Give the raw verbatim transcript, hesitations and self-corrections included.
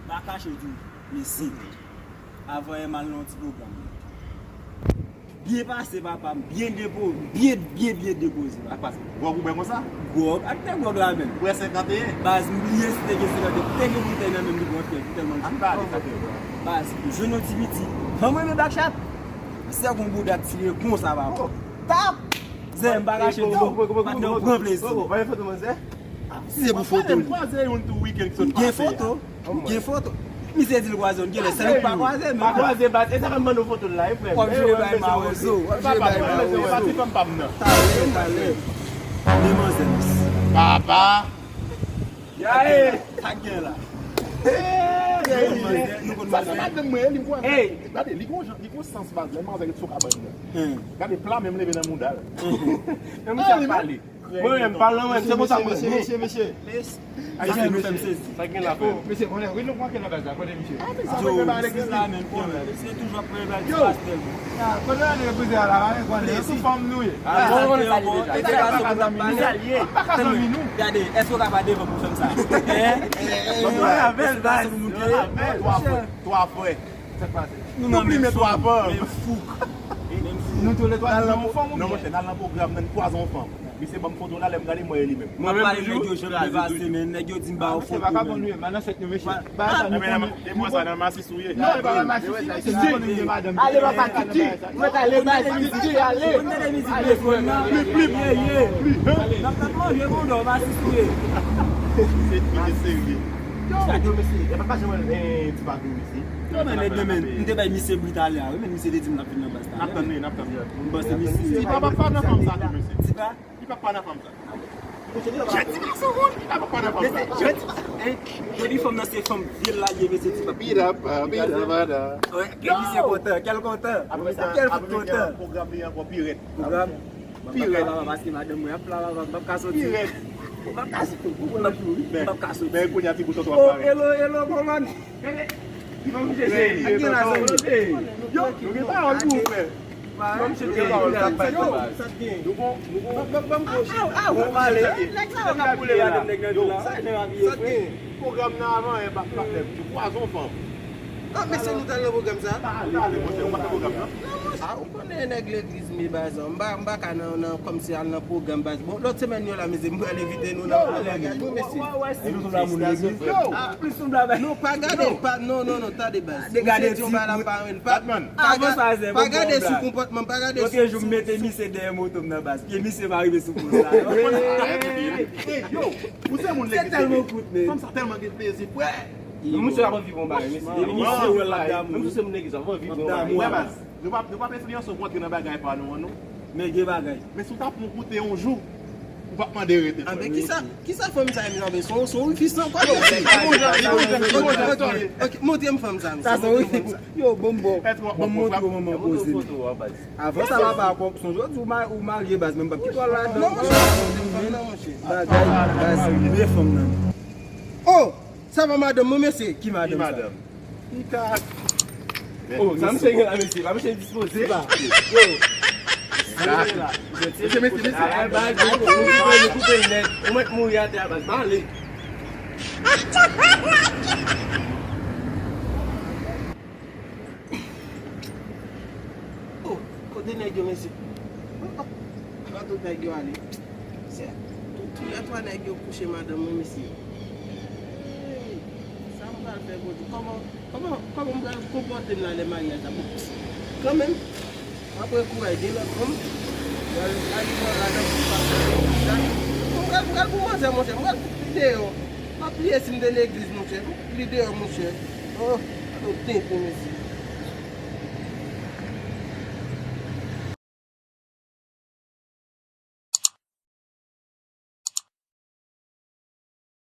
Pa kache w tou, mesi. Avan yè m al nan yon ti pwogram. Byen pase, papa, m byen depo-, byen, byen, byen depoze, papa. Gwòg ou bwè konsa? Gwòg, ak te gwòg la menm. Bwè senkanteyen. Baz, m bliye si te gen senkanteyen. Te gen boutèy nan men m, li pran fè, li tèlman l. Baz, m jwenn yon ti piti. Fanm renmen Black Chat. Sè gon bouda tire konsa, papa. Tap! Zen, m pa kache di nou. Patnè, w pran plezi. Si se pou foto li. M gen foto. M gen foto. Misye di l kwaze, m gen lè sèl ou pa kwaze, men. Pa kwaze, baz. E sa fè m mande w foto l la, e frè m. W ap jere bay mawozo. W ap jere bay mawozo. Talè, talè. Demanzè, mesi. Papa. Sa k gen la? Sa se madanm mwen, li kwaze. Gade, li gon jan, li gon sans, baz, lè manzè ret sou kabann nan. Gade, pla menm leve nan mouda l. Men misye ap pale. Mwen menm, pale nan mwen, se konsa mwen ye. Mesye, mesye, mesye. Mesye, nou fè m sezi. Sa gen la, frè? Mesye, konnen, wi, nou manke nan baz la, kote misye? Yo, misye la menm, konnen. Misye toujou ap pran bal ti pastèl. Kote nou repoze a la, pa gen konnen, se sou fanm nou ye. Ah, bon, konnen sa li deja. E se pa sou fanm nou ye. Pa ka zanmi nou. Gade, èske w ka pa devan pou fè m sa? Hein? Mwen avè l, baz. Twa frè. Twa frè. Nou nan menm fanm, menm fouk. Nou toulètwa nan menm fanm. Non, monchè, n al nan pwogram nan, n kwaze yon fanm. Misye ban m foto la, lè m gade, m wè e li menm. Mwen menm toujou. Nèg yo di m ba yo foto menm. E mwen sa nan masis ou ye. Non, e pa nan masis, se nou konnen gen madanm. Ale papa Titi, mwen t ale bay Titi, ale. Ale frè m. Pli, pli, pli. N ap manje kondò, masis ou ye. Se serye. Yo, yo, mesye, e pa janm wè ti bagay, mesye. Yo, men nèg yo, men, m te bay misye bri talè a, wi, men misye te di m l ap vin nan baz talè. N ap tann li, n ap tann li. M panse misye. Tipa p ap pa nan fanm sa tou, mesye. Tipa? Li p ap pa nan fanm sa. Jodi a se woun, Tipa p ap pa nan fanm sa. Jodi, jodi fanm nan se fanm vil la ye, mesye, Tipa. Bida pa, bida bada. Wè, kè misye kontan, kè l kontan. Kè l fout kontan. Pwogram li ankò pi rèd. Pwogram. Pi rèd. Paske madanm mwen ap pla, m p ap ka soti. Pi rèd. M p ap ka soti. M p ap ka soti. Men kounye a ti bouton tou ap parèt. Hello, hello, kòman? Kòman misye se? Ak gen la zanmi. Yo, nou gen pawòl pou ou, frè. Kòman misye te? Yo, sa t gen. Nou gon, nou gon. Ban m gwo chita. Ah, ou pale. Nèg sa yo ka boule madanm nèg nan vil la. Sa t gen. Pwogram nan avan, e pa, pa fè. Nou kwaze yon fanm. Ah, mesye, nou t al nan pwogram sa? Nou t ale, monchè, ou pa t nan pwogram nan? Ah, ou konnen nèg legliz, men baz, m pa, m pa ka nan, nan, kòmsi al nan pwogram, baz. Bon, lòt semèn yo la, mesye, m pral envite nou nan yon bagay, wi, mesye. E nou sanble a moun legliz? Yo! Plis sanble avèk. Non, pa gade, pa, non, non, non, tande, baz. Misye di yon bagay la pa renn, pa, pa gade sou konpòtman, pa gade sou. Lòt jou m mete misye dèyè moto m nan, baz. Pye misye pa rive sou pòs la. Ey, yo, ou se moun legliz, fanm sa tèlman gen plezi, frè. Mwen se ap anvi bon bagay, mesye. Depi misye wè l ap damou. Menm si se moun legliz, ap anvi bon bagay. Wè, baz, nou p ap, nou p ap enfliyanse w pou antre nan bagay pa nou an, non. Men gen bagay. Men si w ta pran koute yon jou, ou p ap mande rete. Anben, kisa, kisa fanm sa ye, mezanmi? Se yon, se yon wifi san kwa. Ok, montre m fanm sa, mesye. Montre m fanm sa. Yo, bon, bon. Ban m montre w manman poze. Avan sa, papa, kòk sonje w di w ma-, ou marye, baz, men m p ap kite w al ladan. Non, monchè, pa montre m fanm nan, monchè. Bagay, baz, men fanm nan. Oh! Sa pa madanm mwen, mesye? Ki madanm sa? Ki madanm? Oh, sa misye gen la, mesye? Pa misye dispoze. Yo. Sa misye gen la. Mesye, mesye, mesye. Ay, bay, bay, koupe, koupe nèt. Ou mèt mouri atè a, baz. Pale. Oh, kote nèg yo, mesye? Oh, oh. Kote tout nèg yo ale? Se tout, tou lè twa nèg yo kouche madanm mwen, mesye. Hey, sa m pral fè, Bondye? Kòman, kòman, kòman m pral konpòte m la lè maryaj la? Bon, kanmenm, m ap wè kouraj gen lòt fanm. Pral, pral gen lòt fanm. Bon, m pral, m pral pou manzè, monchè. M pral pli deyò. M ap pliye si m te legliz, monchè. M pli deyò, monchè. Oh, gade yon tenten, mesye.